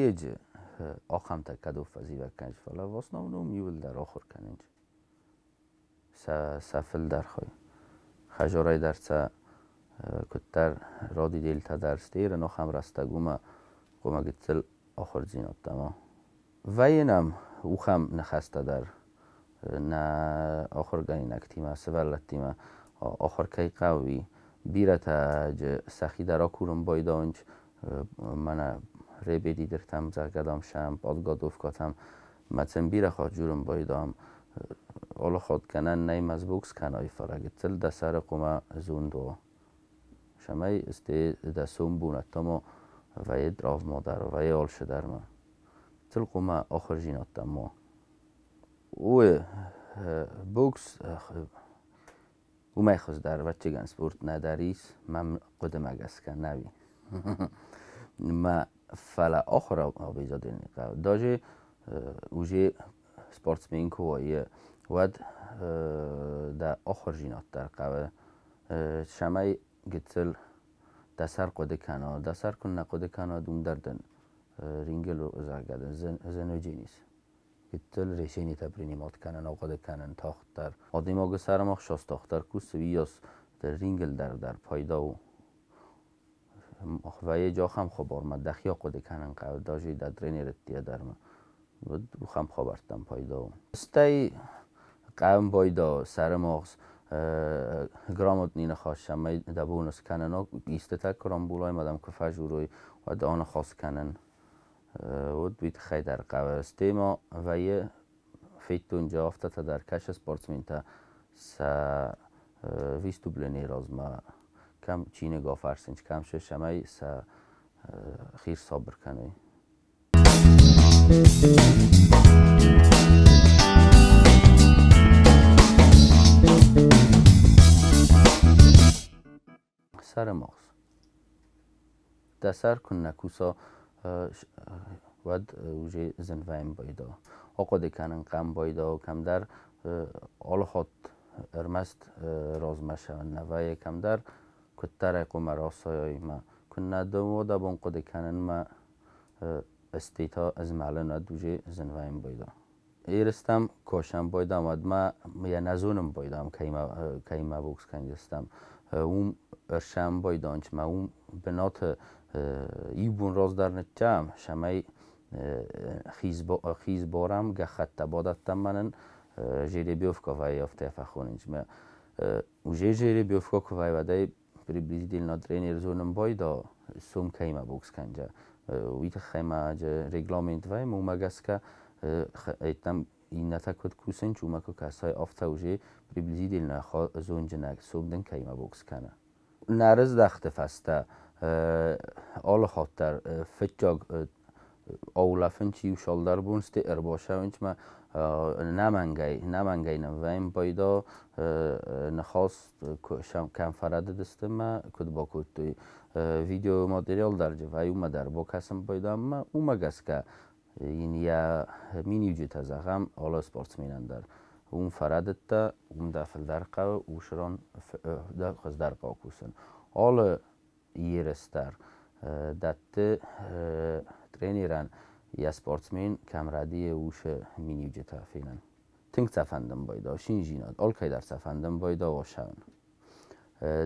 Вайеджы ахӕмтӕ кӕд фӕзивӕг кӕнынц, фӕлӕ в основном иуылдӕр ахуыр кӕнынц. Сӕ фылдӕр хай. Хӕжорӕй дӕр сӕ куыддӕр родиделтӕ дӕр стерын ахӕм рӕстӕг уымӕ хъуамӕ гыццыл ахуырдзинӕдтӕ ма. Вӕййы нӕм ухӕм ныхӕстӕ дӕр нӕ ахуыргӕнинӕгтимӕ, сывӕллӕттимӕ ахуыр кӕй хъӕуы, бирӕтӕ сӕхи дӕр акурын байдайынц, мӕнӕ репетитортӕм, зӕгъгӕ, сӕм, подготовкӕтӕм. Мӕ сын бирӕ хатт дзурын байдайӕм, алы хатт гӕнӕн нӕй мӕ сбокс кӕнай, фӕлӕ гыццыл дӕ сӕры хъуамӕ зонд уа. Цӕмӕй сте дӕ сомбонӕттӕ ма вӕййы травма дӕр, вӕййы алцы дӕр ма. Гыццыл хъуамӕ ахуырдзинӕдтӕ ма. Уый бокс уымӕй хуыздӕр, ӕвӕццӕгӕн, спорт нӕдӕр ис, мӕм хъуыдымӕ гӕсгӕ нӕуи. Мӕ фӕлӕ ахуыр обязательно хъӕуы. Даже уже спортсмен куы вӕййы, уӕд дӕ ахуырдзинад дӕр хъӕуы, цӕмӕй гыццыл дӕ сӕр хъуыды кӕна. Дӕ сӕр куы нӕ хъуыды кӕна, уым дӕр дын рингыл, зӕгъгӕ, дын зын уыдзӕнис. Гыццыл решениетӕ принимать кӕнын, ахъуыды кӕнын тагъддӕр. Адӕймагы сӕрымагъз тагъддӕр кусы, уыйас рингыл дӕр пайда у. Вӕййы ахӕм хабар, дӕхи ахъуыды кӕнын хъӕуы, даже дӕ тренеры дӕр ма. Ахӕм хабӕрттӕм пайда у. Стӕй хъӕуын байда сӕрымагъз грамотный ныхас, цӕмӕй дӕ бон скӕнын, истытӕ куы рамбулай, ма дӕм куы фӕжурой, уӕд аныхас кӕнын. Уӕд уый тыххӕй дӕр хъӕуы. Стӕй ма вӕййы федтон афтӕтӕ дӕр, кӕсы спортсментӕ сӕ выступление размӕ кӕм чиныг афӕрсынц, кӕм цы, цӕмӕй сӕ хи сабыр кӕной. Сӕрымагъз. Дӕ сӕр куы нӕ куса, уӕд уже зын вӕййын байда. Ахъуыды кӕнын къӕм байда, кӕмдӕр алы хатт ӕрмӕст размӕ цӕуын нӕ вӕййы, кӕмдӕр куыддӕр ӕй хъуамӕ расайай ма. Куы нӕ дӕ бон хъуыды кӕнынмӕ стӕй та змӕлын, уӕд уже зын вӕййын байда. Ерыстӕм косӕм байдам, уӕд ма йӕ нӕ зонын байдам, кӕимӕ бокс кӕндзыстӕм. Уым ӕрсӕм байданч, ма уым бынаты иу бон раздӕр ныттӕм, цӕмӕй хизборам, гӕххӕттӕ бадӕттӕм мӕнӕн, жеребьевка вӕййы, афтӕ фӕхонынц. Уже жеребьевка куы вӕййы, уӕд ӕй приблизительно тренер зонын байда, сом кӕимӕ бокс кӕндзӕ. Уый тыххӕй ма регламент вӕййы, уымӕ гӕсгӕ там иннӕтӕ куыд кусынц, уымӕ куы кӕсай, афтӕ уже приблизительно зонджынӕг сом дын кӕимӕ бокс кӕны. Нӕ рыздӕхты фӕстӕ алы хатт дӕр фыццаг аулӕфынц иу цалдӕр бон, стӕй ӕрбацӕуынц мӕ нӕмӕнгӕй нын вӕййын пайда ныхас, кӕм фӕрӕдыдысты мӕ куыд бакодтой. Видеоматериал дӕр вӕййы, уымӕ дӕр бакӕсын пайда ӕмӕ уымӕ гӕсгӕ йын йӕ миниуджытӕ зӕгъӕм алы спортсменӕн дӕр. Уым фӕрӕдыдтӕ, уым дӕ фылдӕр хъӕуы, уыцы дӕ хуыздӕр хъӕуы кусын. Алы ерыс дӕр дӕтты тренерӕн йӕ спортсмен кӕм рӕдийы, уыцы миниуджытӕ фенын. Тынг сӕ фӕндын байда, шинжинад, алкӕй дӕр сӕ фӕндын байда уасӕуын.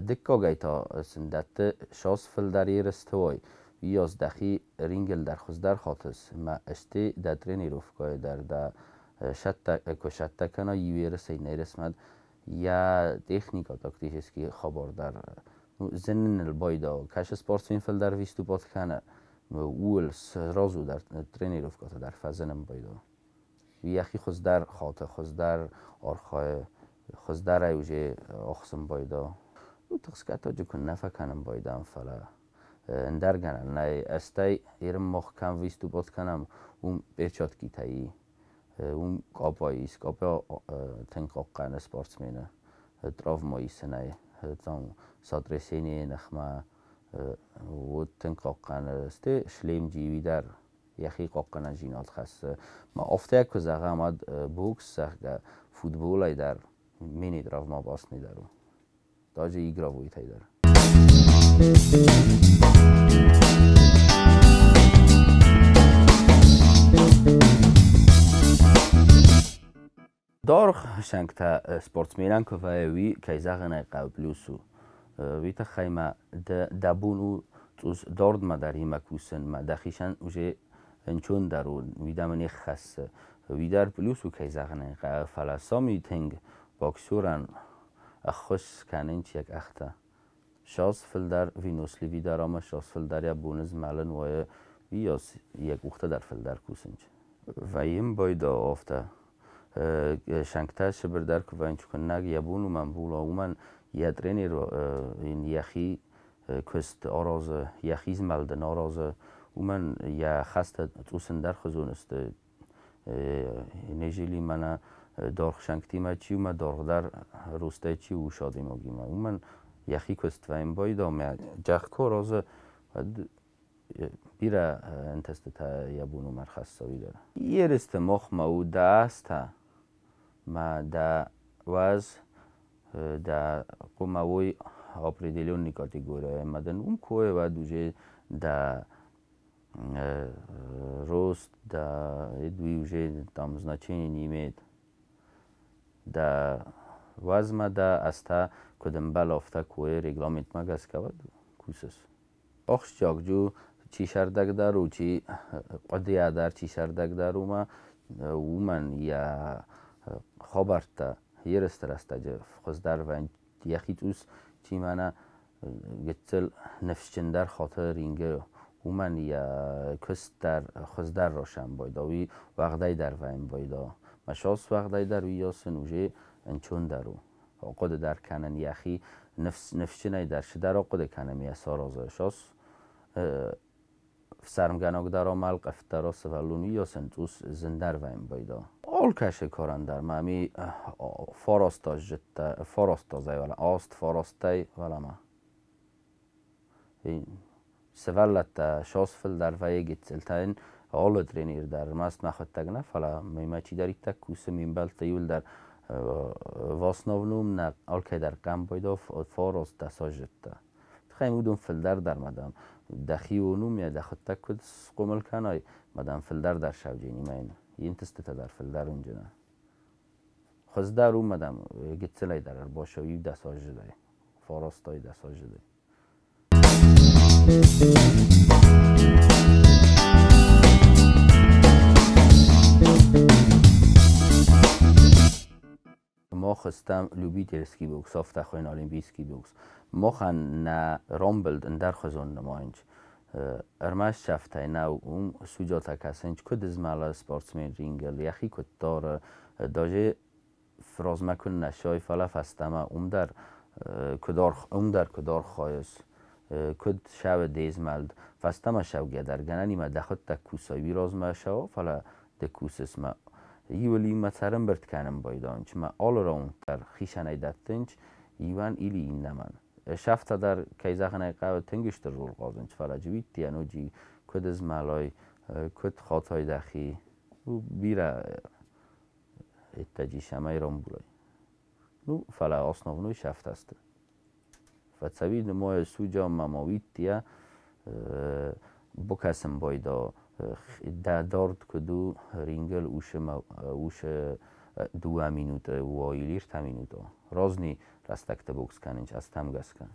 Дыккагӕй та сын дӕтты шанс фылдӕр ерысты уой, уыйас дӕхи рингыл дӕр хуыздӕр хатыс, мӕ стӕй дӕ тренировкӕйы дӕр дӕ куы сӕттӕ кӕна иу ерысӕй иннӕ ерысмӕ, йӕ техникӕ тактический хабар дӕр зыныныл байда. Кӕсы спортсмен фылдӕр выступать кӕны, ууыл сразу дӕр тренировкӕты дӕр фӕзынын байда. Йӕхи хуыздӕр хаты, хуыздӕр архайы, хуыздӕрӕй уже ӕхсын байда. Тыхсгӕ та куы нӕ фӕкӕнын байдам, фӕлӕ ӕндӕр гӕнӕн нӕй. Стӕй ерын мах кӕм выступать кӕнӕм, уым перчаткитӕ и, уым къапа ис, къапа тынг хъахъхъӕны спортсмены травма исынӕй, сотрясение ныхмӕ, уыд тынг хъахъхъӕны. Стӕй шлем дживи дӕр йӕхи хъахъхъӕнӕндзинад хӕссы. Ма афтӕ куы зӕгъӕм, уӕд бокс, зӕгъгӕ, футболӕй дӕр менее травмоопасный дӕр у. Даже игровой-тӕй дӕр. Даргъ шӕнгтӕ спортсменӕн куы вӕййы, уый, кӕй зӕгъын ӕй хъӕуы, плюс у. Уый тыххӕй ма дӕ бон у цъус дардмӕ дӕр имӕ кусын, ма дӕхицӕн уже ӕнцондӕр у, уый дӕм не ххӕссы. Уый дӕр плюс у, кӕй зӕгъын ӕй хъӕуы, фӕлӕ сами тынг боксерӕн ӕххуыс кӕнынц йӕ къӕхтӕ. Шас фылдӕр выносливый дӕр ӕмӕ шас фылдӕр йӕ боны змӕлын вӕййы, уыйас йӕ къухтӕ дӕр фылдӕр кусынц. Вӕййын байдаа афтӕ. Шӕнгтӕ сыбыр дӕр куы вӕййынц, куыннӕг йӕ бон уымӕн була, уымӕн йӕ тренер йын йӕхи куыст аразы, йӕхи змӕлд ын аразы, уымӕн йӕ хӕстӕ цъус ӕндӕрхуызон сты. Нежели мӕнӕ даргъ шӕнгтимӕ чи у, мӕ даргъдӕр рустӕй чи у, уыцы адӕймагимӕ. Уымӕн йӕхи куыст вӕййын байдаа, мӕ джах куы аразы, уӕд бирӕ ӕнтыстытӕ йӕ бон уымӕ ӕрхӕсса уый дӕр. Ерысты махмӕ у дӕ азтӕ мӕ дӕ уӕз, дӕ хъуамӕ уой определенный категория, ӕмӕ дын уым куы уой, уӕд уже дӕ рост, дӕ уый уже там значения не имеет. Дӕ уӕзмӕ дӕ азтӕ куыд ӕмбӕлы, афтӕ куы уой регламентмӕ гӕсгӕ, уӕд кусыс. Ахсджиаг у, чи сӕрдӕгдӕр у, чи хъуыдыйӕ дӕр чи сӕрдӕгдӕр у, ма уымӕн йӕ хабӕрттӕ ерысты рӕстӕджы хуыздӕр вӕййынц. Йӕхи цъус чи мӕнӕ гыццыл ныфсджындӕр хаты рингы, уымӕн йӕ куыст дӕр хуыздӕр росӕн байдаа, уый уӕгъдӕй дӕр вӕййын байдаа. Мӕ шас уӕгъдӕй дӕр уыйас ын уже ӕнцондӕр у. Ахъуыды дӕр кӕнын йӕхи ныфсджынӕй дӕр цыдӕр ахъуыды кӕнын йӕ саразы. Шас фсӕрмгӕнаг дӕр амал, къӕфт дӕр сывӕллон уыйас ын цъус зындӕр вӕййын байдаа. Алкӕсы карӕн дӕр мӕм фараст азӕй вӕлӕ, аст фарастӕй вӕлӕмӕ. Сывӕллӕттӕ шас фылдӕр вӕййы гыццылтӕ алы тренер дӕр, ӕрмӕст мӕхуыдтӕг нӕ, фӕлӕ мемӕ чидӕриддӕр кусы, ме мбӕлттӕ иууылдӕр в основном нӕ алкӕй дӕр къам байдаа 9-10 аззыдта. Тыххӕй уыдон фылдӕр дӕр мадам дӕхион у, ме дӕхуыдтӕг куыд схъомыл кӕнай, мадам фылдӕр дӕр сӕвдженимӕ йын ӕнтыстытӕ дӕр фылдӕр уынджынӕ. Хуыздӕр у, мадам гыццылӕй дӕр ӕрбацӕуы 10 аззыдӕй, 9-10 аззыдӕй. Мах стӕм любительский бокс, афтӕ хуыйны олимпийский бокс. Махӕн нӕ рамбылд ӕндӕрхуызон нымайынц. Ӕрмӕст сӕфтӕй нӕу, уым судьятӕ кӕсынц, куыд змӕлы спортсмен рингыл, йӕхи куыд дары, даже размӕ куы нӕ сой, фӕлӕ фӕстӕмӕ уым дӕр куыд архайыс, куыд сӕуы де змӕлд. Фӕстӕмӕ сӕугӕ дӕр гӕнӕнимӕ дӕхуыдтӕг кусай, уый размӕ сӕуа, фӕлӕ ды кусыс мӕ. Иуыл иумӕ цӕрӕнбырд кӕнын байдайынц, мӕ алы раунд дӕр хицӕнӕй дӕттынц иуӕн или иннӕмӕн. Сӕфтӕ дӕр, кӕй зӕгъын ӕй хъӕуы, тынг стыр роль хъазынц, фӕлӕ джиуиттийӕ ноджы куыд змӕлай, куыд хатай дӕхи, бирӕ ӕддӕджы ис ӕмӕ рамбулай. Ну, фӕлӕ основной сӕфтӕ сты. Фӕцӕуи нымайы судья ӕмӕ ма уиттийӕ бакӕсын байдаа, дӕ дард куыд у рингыл уышы 2 минуты уа или 3 минуты. Разный рӕстӕгты бокс кӕнынц азтӕм гӕсгӕ.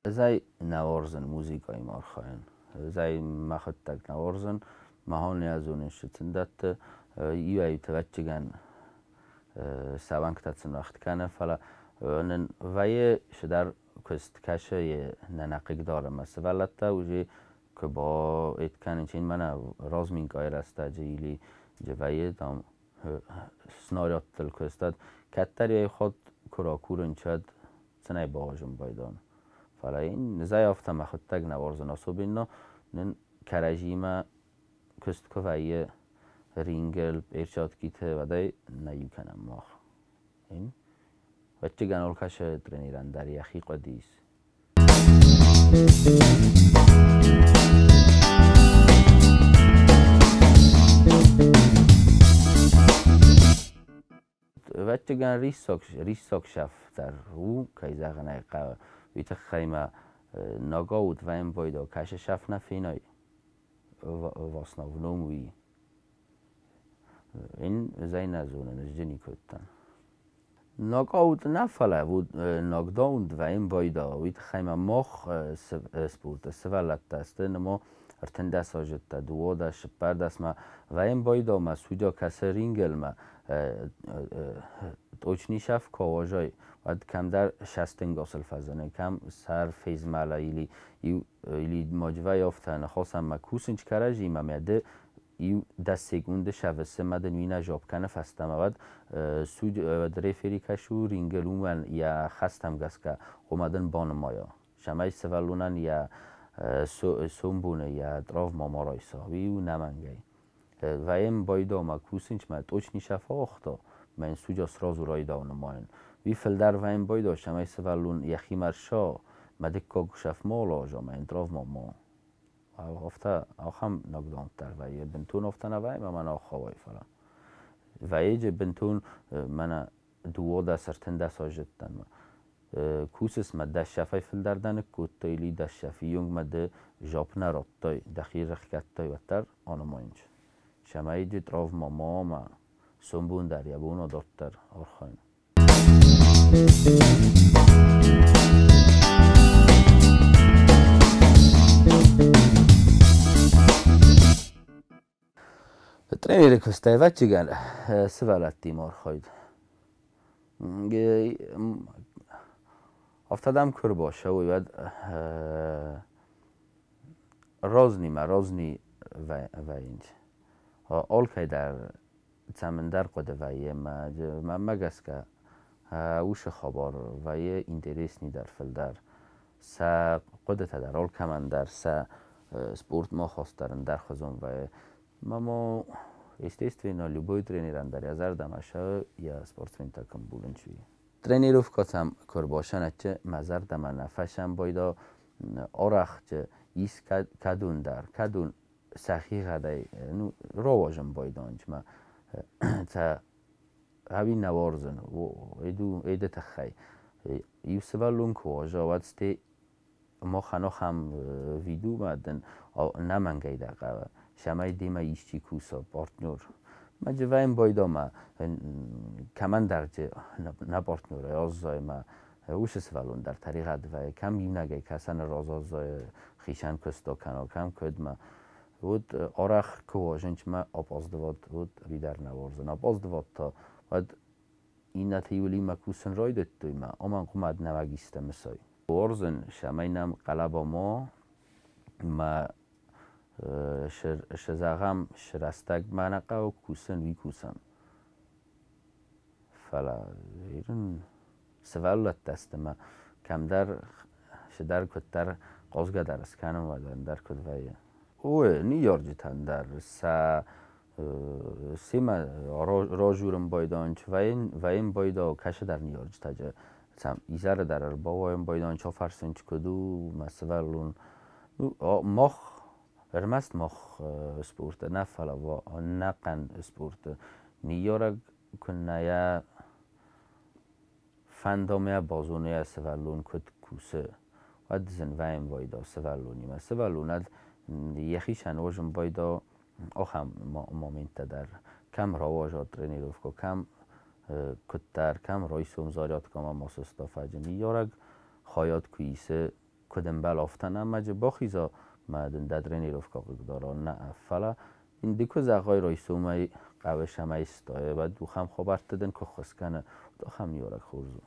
Ӕз ӕй нӕ уарзын музыкӕимӕ архайын. Ӕз ӕй мӕхӕдӕг нӕ уарзын, махӕн нӕ зонын сыцындӕтты, иуӕй ӕвӕццӕгӕн сӕ уӕнгтӕ сын уӕгъд кӕны, фӕлӕ нын вӕййы цыдӕр куыст кӕсы нӕ нӕ хъыгдары ӕмӕ сывӕллӕттӕ уже куы баэт кӕнынц мӕнӕ разминкӕйы рӕстӕджы или вӕййы там снарядтыл куыст, кӕддӕр йӕ хатт куы ракурынц, уӕд сын ӕй бауарзын байдайын. Фӕлӕ йын ӕз ӕй афтӕ мӕхуыдтӕг нӕ уарзын, особенно нын кӕрӕдзиимӕ куыст куы вӕййы рингыл, перчаткиты, уӕд ӕй нӕ иу кӕнӕм мах. Ӕвӕццӕгӕн алкӕцы тренерӕн дӕр йӕхи хъуыды ис. Ӕвӕццӕгӕн риссаг сӕф дӕр у, кӕй зӕгъын ӕй хъӕуы. Уый тыххӕй ма нокаут вӕййын байдо кӕсы шаф нӕ фенай в основном уый. Ин зӕй нӕ зонын, ызджыни кодтан. Нокаут нӕ фӕлӕ нокдаун вӕййын байдо. Уый тыххӕй ма мах спорты сывӕллӕттӕ сты ныма 13 азыдта, 12, 14 ма вӕййын байдо ма судья кӕсы рингелмӕ точный шаф куы уӕд кӕмдӕр шастынгасыл фӕзыны, кӕм сӕр фезмӕла или или маджвай афтӕ ныхасӕн ма кусынч кӕрӕдзимӕ мӕ ды иу 10 секунды шавысы ма дын уый нӕ жап кӕны фӕстӕмӕ, уӕд суд уӕд рефери кӕсы рингыл уымӕн йӕ хӕстӕм гӕсгӕ, ома дын банымайа. Цӕмӕй сывӕллонӕн йӕ сомбоны йӕ травма ма райса, уый у нӕмӕнгӕй. Вӕййын байдо ма кусынч мӕ точный шаф ауагъта, мӕ йын судья сразу райдау нымайын. Уый фылдӕр вӕййын байдо, цӕмӕй сывӕллон йӕхимӕ рса, мӕ дыккаг шаф ма алаза, мӕ йын травма ма. Афтӕ ахӕм нокдаунт дӕр вӕййы. Бынтон афтӕ нӕ вӕййы, мӕ мӕнӕ ахауай, фӕлӕ. Вӕййы бынтон мӕнӕ 12, 13 азыдтӕн. Кусыс мӕ 10 шафӕй фылдӕр дӕ ныккодтай или 10 шафы йонг мӕ ды жап нӕ радтай, дӕхи рыхгӕдтай, уӕддӕр анымайынч. Цӕмӕй ды травма ма ма сомбон дӕр йӕ бон адарддӕр архайын. Тренеры куыстӕй ӕвӕццӕгӕн сывӕллӕттимӕ архайд. Афтӕ дӕм куы ӕрбацӕуой, уӕд разнимӕ разни вӕййынц. Алкӕй дӕр цӕмӕндӕр хъуыды вӕййы, мӕнмӕ гӕсгӕ уыцы хабар вӕййы интересный дӕр фылдӕр. Сӕ хъуыдытӕ дӕр алкӕмӕн дӕр сӕ спортмӕ ахаст дӕр ӕндӕрхуызон вӕййы. Мамо, естественно, любой тренерӕн дӕр йӕ зӕрдӕмӕ цӕуы йӕ спортсментӕ кӕм булынч, уый. Тренировкӕтӕм куы ӕрбацӕнӕтты мӕ зӕрдӕмӕ нӕ фӕсӕн байдо арӕх ис кӕдон дӕр, кӕдон сӕхигъӕдӕй ну, рауазын байдонч ма цӕ ӕви нӕ уарзын эду эды тыххӕй. Иу сывӕллон куы уарза, уӕд сте махӕн ахӕм видеомӕ дын нӕмӕнгӕй дӕ хъӕуы, цӕмӕй демӕ исчи куса, партнер. Мӕ джывӕйын байдо ма кӕмӕндӕр нӕ партнерӕй аззайы ма уыцы сывӕллон дӕр тӕригъӕд вӕййы, кӕм иунӕгӕй кӕсӕны раз аззайы, хицӕн куыст акӕна, кӕм куыд ма. Уӕд арӕх куы уазынч ма опоздыват, уӕд уый дӕр нӕ уарзын. Опоздыват та, уӕд иннӕтӕ иуылимӕ кусын райдыдтой ма, омӕн хъуымад нӕуӕг исты мысой. Уарзын, цӕмӕй нӕм хъӕлӕба ма ма цы зӕгъӕм, цы рӕстӕг ма нӕ хъӕуы кусын, уый кусӕм. Фӕлӕ ирын сывӕллӕттӕ сты ма кӕмдӕр цыдӕр куыддӕр хъазгӕ дӕр скӕнын, уӕд ӕндӕр куыд вӕййы. Ой, ныййарджытӕн дӕр сӕ семӕ разурын байдайынц, вӕййын байдо кӕцыдӕр ныййарджытӕ изӕры дӕр ӕрбауайын байдайынц, афӕрсынц, куыд у мӕ сывӕллон. Ну, мах, ӕрмӕст мах спорты нӕ, фӕлӕ ӕнӕхъӕн спорты ныййарӕг куыннӕ йӕ фӕнда ма базона йӕ сывӕллон куыд кусы, уӕд зын вӕййын байдо сывӕллонимӕ. Сывӕллонӕн йӕхицӕн уозын байдо ахӕм моменттӕ дӕр, кӕм рауаза тренировкӕ, кӕм куыддӕр, кӕм райсом зарядкӕмӕ ма сыста фӕджы. Ныййарӕг хайад куы исы, куыд ӕмбӕлы, афтӕ нӕ мӕджы бахиза, мӕ дын дӕ тренировкӕ хъыгдара, нӕ, фӕлӕ ын ды куы зӕгъай райсомӕй хъӕуы цӕмӕй стай, уӕд ахӕм хабӕртты дын куы ххуыс кӕны, уӕд ахӕм ныййарӕг хорз у.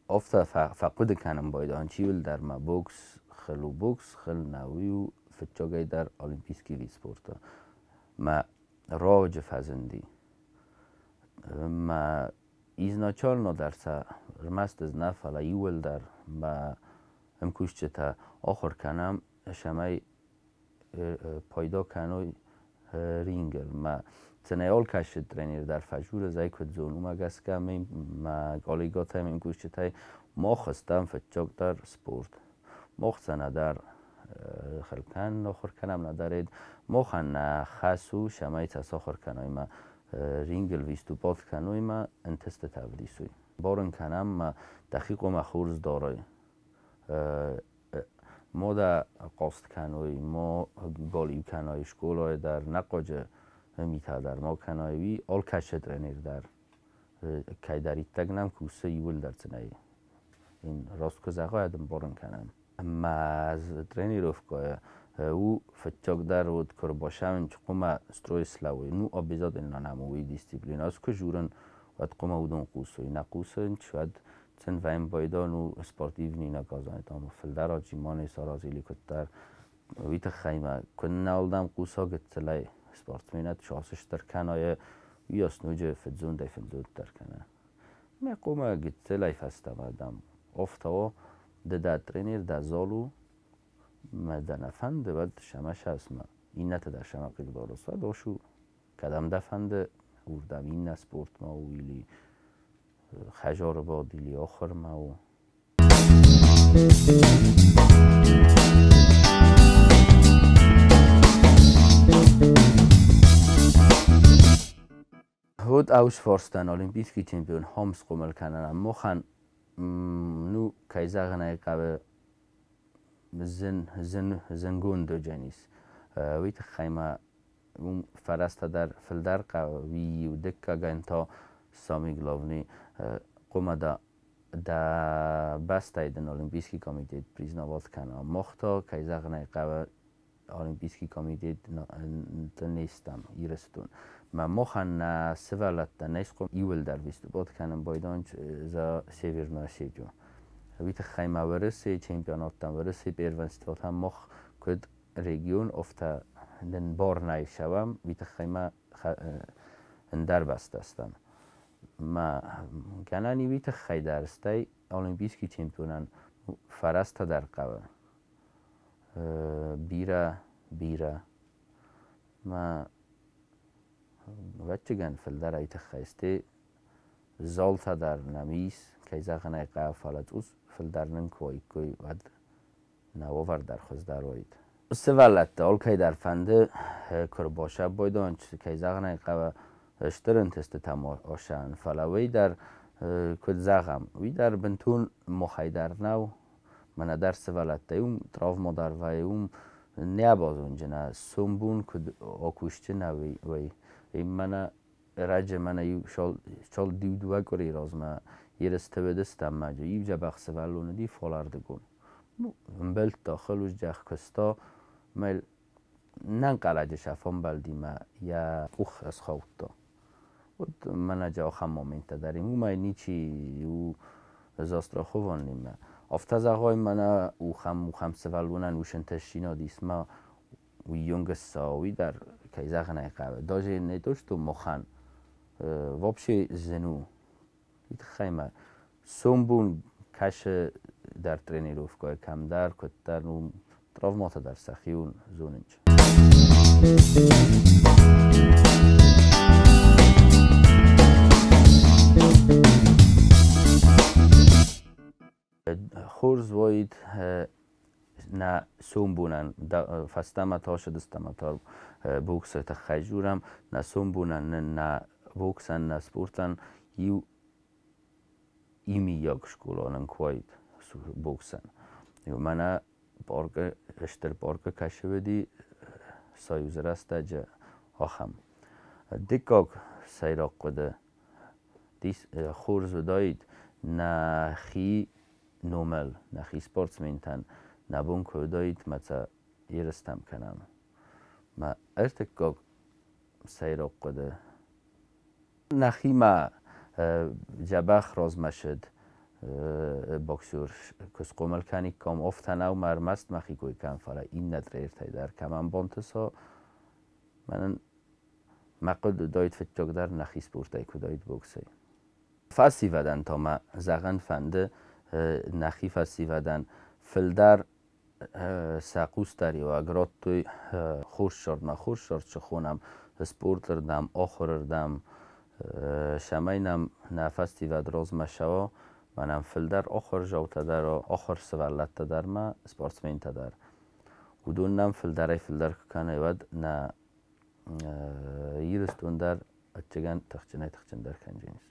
Афтӕ фӕхъуыды кӕнын байдайын, чи уылдӕр ма бокс хыл у, бокс хыл нӕ, уый у фыццагӕй дӕр олимпийский вид спорта. Мӕ раджы фӕзынди. Мӕ изначально дӕр сӕ ӕрмӕст ӕз нӕ, фӕлӕ иууылдӕр мӕ ӕмкусджытӕ ахуыр кӕнӕм, цӕмӕй пайда кӕной рингыл. Мӕ цӕнӕй алкӕцы тренер дӕр фӕзуры, ӕз ӕй куыд зонын, уымӕ гӕсгӕ мӕ коллегӕтӕй, ме мкусджытӕй мах стӕм фыццагдӕр спорт. Мах цӕнӕдӕр хылкан ахуыр кӕнӕм нӕдӕр ед. Махӕн нӕ хӕс у, цӕмӕй сӕ сахуыр кӕной ӕмӕ рингыл выступать кӕной ӕмӕ ӕнтыстытӕ ӕвдисой. Барын кӕнӕм ӕмӕ дӕхи хъуамӕ хорз дарай. Ма дӕ хъаст кӕной, ма галиу кӕной скъолайы дӕр, нӕхъуаджы митӕ дӕр ма кӕной, уый алкӕцы тренер дӕр кӕйдӕриддӕр нӕм кусы, иууылдӕр цы нӕй. Раст куы зӕгъай, ӕмбарын кӕнӕм. Мӕ тренировкӕйы у фыццагдӕр уыд, куы ӕрбацӕуын, хъуамӕ строй слӕууой. Ну, обязательно нӕм уый дисциплинӕ. Ӕз куы журын, уӕд хъуамӕ уыдон хъусой. Нӕ хъусын, уӕд сын вӕййын байда, ну, спортивный наказание, там фылдӕр отжимание сараз или куыддӕр. Уый тыххӕй мӕ куыннӕ уыдӕм хъуса гыццылӕй спортсменӕт сасыстыр кӕна, уыйас ноджы фыдзондӕй фыдзонддӕр кӕна. Мӕ хъуамӕ гыццылӕй фӕстӕмӕ дам афтӕ уа, ды дӕ тренер, дӕ зал у, мӕ дӕ нӕ фӕнды, уӕд сӕмӕ сасмӕ. Иннӕтӕ дӕр сӕмӕ хъыгдарынц, уӕд ацу, кӕдӕм дӕ фӕнды, уырдӕм иннӕ спортмӕ у или хӕдзары бад, или ахуырмӕ у. Уыд аусфорстӕн олимпийский чемпион хом схъомыл кӕнын. Махӕн, ну, кӕй зӕгъын ӕй хъӕуы, зынгонд уыдзӕнис. Уый тыххӕй ма уым фӕрӕзтӕ дӕр фылдӕр хъӕуы. Уый иу дыккагӕн та самый главный хъуамӕ дӕ бӕстӕйы дын олимпийский комитет признавать кӕна. Мах та, кӕй зӕгъын ӕй хъӕуы, олимпийский комитет не стӕм Ирыстон. Мӕ махӕн нӕ сывӕллӕттӕ не схъом иууылдӕр выступать кӕнын байдайынц за Северную Осетию. Уый тыххӕй ма Уӕрӕсейы чемпионаттӕм, Уӕрӕсейы первенствотӕм мах куыд регион, афтӕ нын бар нӕ исӕвӕм, уый тыххӕй ма ӕндӕр бӕстӕ стӕм. Мӕ гӕнӕн и уый тыххӕй дӕр, стӕй олимпийский чемпионӕн фӕрӕзтӕ дӕр хъӕуы. Бирӕ, бирӕ. Мӕ ӕвӕццӕгӕн фылдӕр ай тыххӕй стӕй залтӕ дӕр нӕм ис, кӕй зӕгъын ӕй хъӕуы, фӕлӕ цъус фылдӕр нын куы уаиккой, уӕд нӕ уавӕр дӕр хуыздӕр уаид. Сывӕллӕтты алкӕй дӕр фӕнды, куы ӕрбасӕббайдон, кӕй зӕгъын ӕй хъӕуы, стыр ӕнтыстытӕм осӕн, фӕлӕ уый дӕр, куыд зӕгъӕм, уый дӕр бынтон махӕй дӕр нӕу, мӕнӕ дӕр сывӕллӕттӕй уым травма дӕр вӕййы, уым нӕ базонджынӕ, сомбон куыд акусджынӕ, уый. Мӕнӕ раджы мӕнӕ иу шал дыууӕ къуыри размӕ ерысты уыдыстӕм мӕ иу дзӕбӕх сывӕллон уыди фалӕрдыгон. Ӕмбӕлттӕ, хылуызджах куыста, мӕ нӕнхъӕлӕджы сӕ фембӕлди мӕ йӕ къух схаудта. Вот мӕнӕ ахӕм моменттӕ дӕр уымӕй ничи у застрахован нимӕ. Афтӕ зӕгъай, мӕнӕ ухӕм сывӕллонӕн ус ӕнтыстдзинад ис мӕ уыйонг ссӕуа, уый дӕр, кӕй зӕгъын ӕй хъӕуы. Даже не то, что махӕн, вообще зын у. Уый тыххӕй ма сомбон кӕсы дӕр тренировкӕйы кӕмдӕр, куыддӕр, ну, травматӕ дӕр сӕхиуыл зонынц. Хорз уаид нӕ сомбонӕн, фӕстӕмӕ та ссыдыстӕм та боксы тыххӕй дзурӕм, нӕ сомбонӕн нын нӕ боксӕн, нӕ спортӕн иу иумиаг скъола нын куы уаид боксӕн. Мӕнӕ паркы, стыр паркы кӕсы уыди Союзы рӕстӕджы ахӕм. Дыккаг сӕйраг хъуыды хорз уыдаид нӕхи номыл, нӕхи спортсментӕн нӕ бон куы уыдаид мӕ сӕ ерыстӕм кӕнӕм. Мӕ ӕртыккаг сӕйраг хъуыды нӕхимӕ дзӕбӕх размӕ боксер куы схъомыл кӕниккам, афтӕ нӕу мӕ ӕрмӕст мӕхи кой кӕнын, фӕлӕ иннӕ тренертӕй дӕр кӕмӕн бантыса, мӕнӕн мӕ хъуыды уыдаид фыццагдӕр нӕхи спортӕй куы уыдаид боксӕй. Фӕсивӕдӕн та мӕ зӕгъын фӕнды, нӕхи фӕсивӕдӕн фылдӕр сӕ хъусдариуӕг радтой хорз цардмӕ, хорз цард цы хонӕм, спортырдӕм, ахуырырдӕм, цӕмӕй нӕм нӕ фӕсивӕд размӕ цӕуа, мӕнӕн фылдӕр ахуырдзаутӕ дӕр, ахуыр сывӕллӕттӕ дӕр ӕмӕ спортсментӕ дӕр. Уыдон нӕм фылдӕрӕй-фылдӕр куы кӕной, уӕд нӕ Ирыстон дӕр ӕцӕгӕн тыхджынӕй-тыхджындӕр кӕндзӕнис.